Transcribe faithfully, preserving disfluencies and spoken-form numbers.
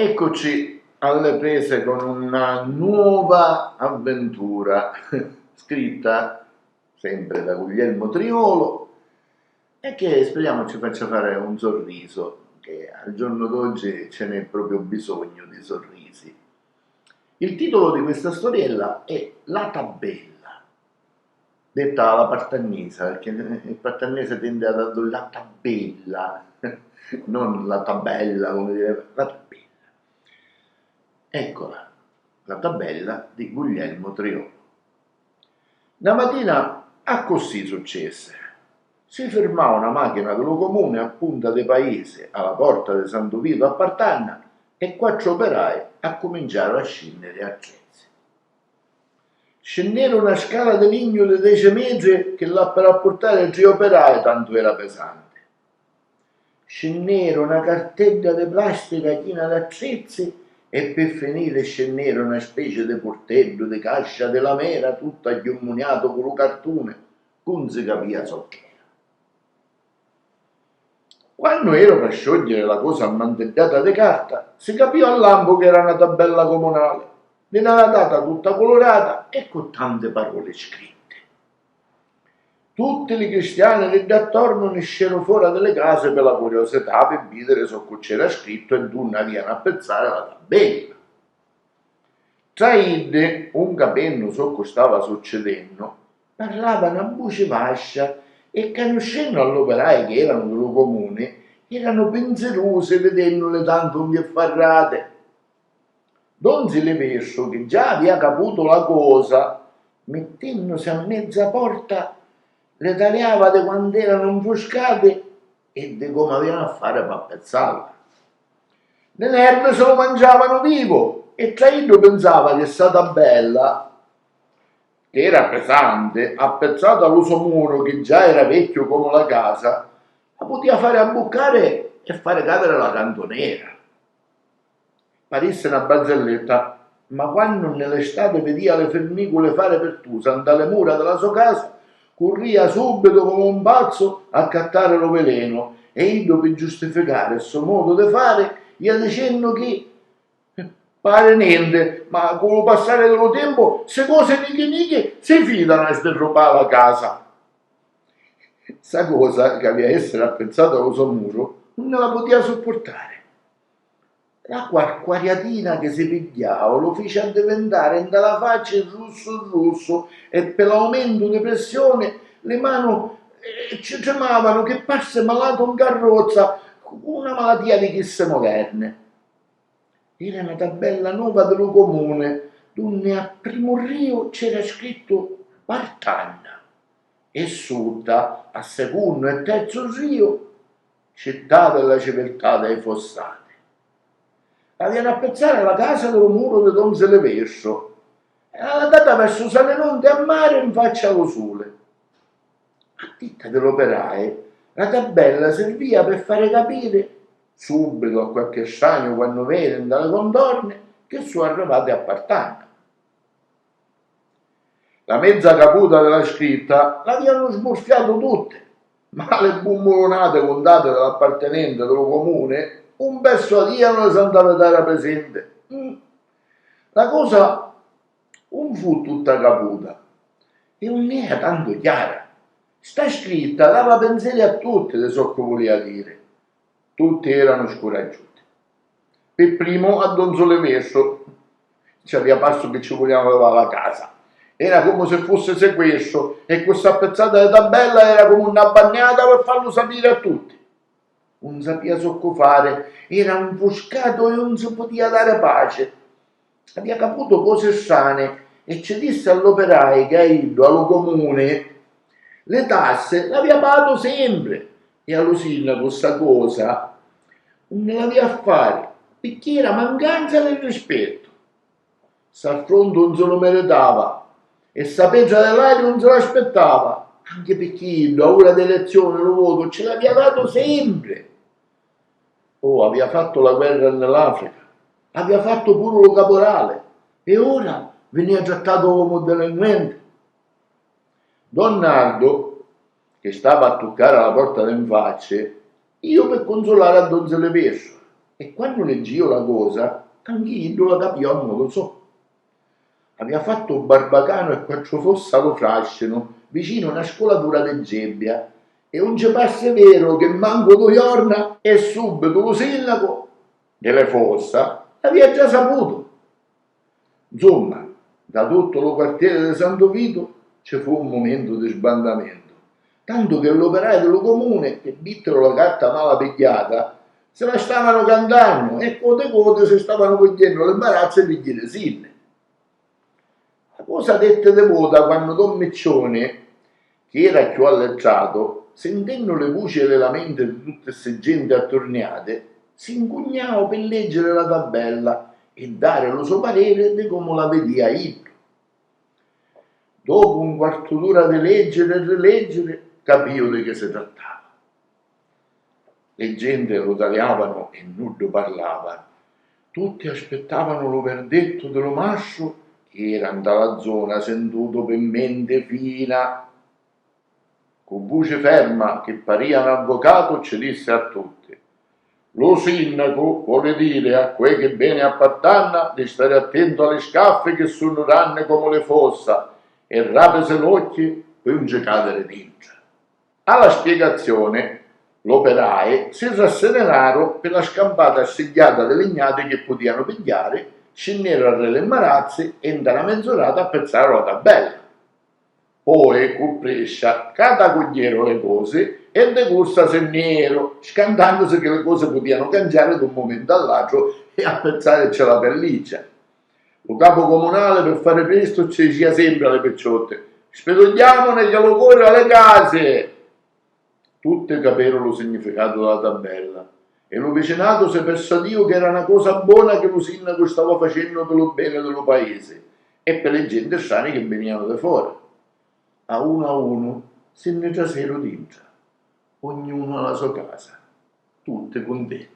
Eccoci alle prese con una nuova avventura scritta sempre da Guglielmo Triolo e che speriamo ci faccia fare un sorriso, che al giorno d'oggi ce n'è proprio bisogno di sorrisi. Il titolo di questa storiella è La tabella, detta alla partannisa, perché il partannese tende ad addollarla tabella, non la tabella, come direbbe, la tabella. Eccola, la tabella di Guglielmo Triolo. Na matina accussì successe. Si firmau na machina di lu comuni a punta di paisi, a la porta di Santu Vitu a Partanna, e quattru operai accuminciaru a scinniri attrezzi. Scinneru na scala di lignu di deci metri chi l'appi a purtari tri operai, tantu era pesanti. Scinneru na cartedda di plastica china d'attrezzi e pi finiri scinneru na speci di purteddu di cascia di lamera tuttu agghiummuniatu cu lu cartuni, c'un si capia socch'era. Quannu era p'a sciogghieri la cosa mmantiddata di carta, si capìu a lampu ch'era na tabella comunali, di na latata tutta culurata e cu tanti paroli scritti. Tutti li cristiani di ddà attornu nisceru fora di li casi pi la curiosità pi vidiri soccu c'era scrittu e dunni avianu a pizzari la tabella. Tra iddi, un capennu soccu stava succidennu, parlavanu a vuci vascia e canuscennu a l'operai chi eranu di lu comuni, eranu pinzirusi vidennuli tantu nfirrati. Don Silivestru, chi già avia caputu la cosa, mittennusi a mezza porta, li taliava di quant'eranu nfuscati e di comu avianu a fari p'appizzalla. Di nervi si lu manciavanu vivu e tra iddu pinsava chi ssa tabella, chi era pesanti, appizzata a lu so muru chi già era vecchiu comu la casa, la putia fari abbuccari e fari cadiri la cantunera. Parissi na barzelletta, ma quannu nni l'estati vidia li firmiculi fari pirtusa nta li mura di la so casa, curria subitu comu un pazzu a accattari lu vilenu e iddu pi giustificari ssu modu di fari ia dicennu chi pari nenti, ma cu lu passari di lu tempu ssi cosi nichi nichi si fidanu a sdirrubari la casa. Ssa cosa chi avia essiri appizzata a lu so muru nun nni la putia suppurtari. La quarquariatina chi si pigghiau lu fici addivintari nta la facci russu russu e pi l'aumentu di pressioni li manu eh, ci trimavanu chi parsi malatu n carrozza cu na malatia di chissi muderni. Era na tabella nova di lu comuni dunni a primu riu c'era scrittu Partanna e sutta a secunnu e terzu riu Città della civiltà dei fossati. Avianu a pizzari la casa di lu muru di don Silivestru e la latata versu Salinunti a mari nfacci a lu suli. A ditta di l'operai, la tabella sirvia pi fari capiri subitu a qualchi straniu quannu veni nta li contorni chi su arrivati a Partanna. La mezza caputa di la scritta l'avianu smurfiatu tutti, ma li bummulunati cuntati di l'appartinenti di lu comuni un pezzu avianu di Santa Vitara prisenti. Mm. La cosa un fu tutta caputa e un era tantu chiara. Sta scritta dava pinseri a tutti di soccu vulia diri. Tutti eranu scuraggiuti. Pi primu a don Silivestru ci avia parsu chi ci vulianu livari la casa. Era comu si fussi sequestru e cu ssa pizzata di tabella era comu na banniata pi fallu sapiri a tutti. Un sapia soccu fari, era nfuscatu e un si putia dari paci. Avia caputu cosi strani e ci dissi a l'operai chi a iddu, a lu comuni, li tassi l'avia pagatu sempri e a lu sinnacu ssa cosa un nni l'avia a fari picchì era mancanza di rispettu. S'affrontu un si lu miritava e ssa petra di l'airu un si l'aspittava, anchi picchì iddu a ura di elezioni lu votu ci l'avia datu sempri. Oh, avia fattu la guerra nni l'Africa, avia fattu puru lu caporali e ora vinia trattatu comu delinquenti. Don Nardu, chi stava a tuccari a la porta di nfacci, iju pi cunsulari a don Silivestru. E quannu leggìu la cosa, anchi iddu la capìu a modu so. Avìa fattu u barbacanu e quattru fossa a lu frascinu, vicinu na scolatura di gebbia, e un ci parsi veru chi mancu du jorna e subitu lu sinnacu di li fossa l'avìa già saputu. Nzumma, nta tuttu lu quartieri di Santu Vitu ci fu un mumentu di sbandamentu, tantu chi l'operai di lu comuni, chi vittiru la carta mala pigghiata, si la stavanu cantannu e coti coti si stavanu cugghiennu li marazzi pi jiri sinni. La cosa detti di vota quannu don Miccioni, chi era cchiù allettratu, sintennu li vuci e li lamenti di tutti ssi genti atturniati, si ncugnau pi leggiri la tabella e dari lu so pareri di comu la vidìa iddu. Dopu un quartu d'ura di leggiri e rileggiri, capìu di chi si trattava. Li genti lu taliavanu e nuddu parlava. Tutti aspittavanu lu verdettu di lu mastru, chi era nta la zona sintutu pi menti fina. Cu vuci ferma, chi parìa n'avvocatu, ci dissi a tutti: "Lu sinnacu voli diri a cu è chi veni a partanna di stari attentu a li scaffi chi sunnu ranni comu li fossa e rapisi l'occhi pi un ci cadiri dintra." A la spiegazioni, l'operai si rassiniraru pi la scampata assigghiata di lignati chi putìanu pigghiari, scinneru arrè li marazzi e nta na menz'urata appizzaru la tabella. Poi, cu priscia, catacugghiru li cosi e di cursa si nni jeru, scantannusi chi li cosi putìanu canciari d'un mumentu a l'atru e appizzàricci la pelliccia. Lu capu comunali, pi fari prestu, ci dicìa sempri a li picciotti: "Spidugghiamuni, ca lu cori a li casi!" Tutti caperu lu significatu dâ tabella e lu vicinatu si pirsuadìu ca era na cosa bona chi lu sinnacu stava facennu pi lu beni di lu paisi e pi li genti strani chi vinìanu di fora. A unu a unu si nni traseru dintra, ognunu a la so casa, tutti cuntenti.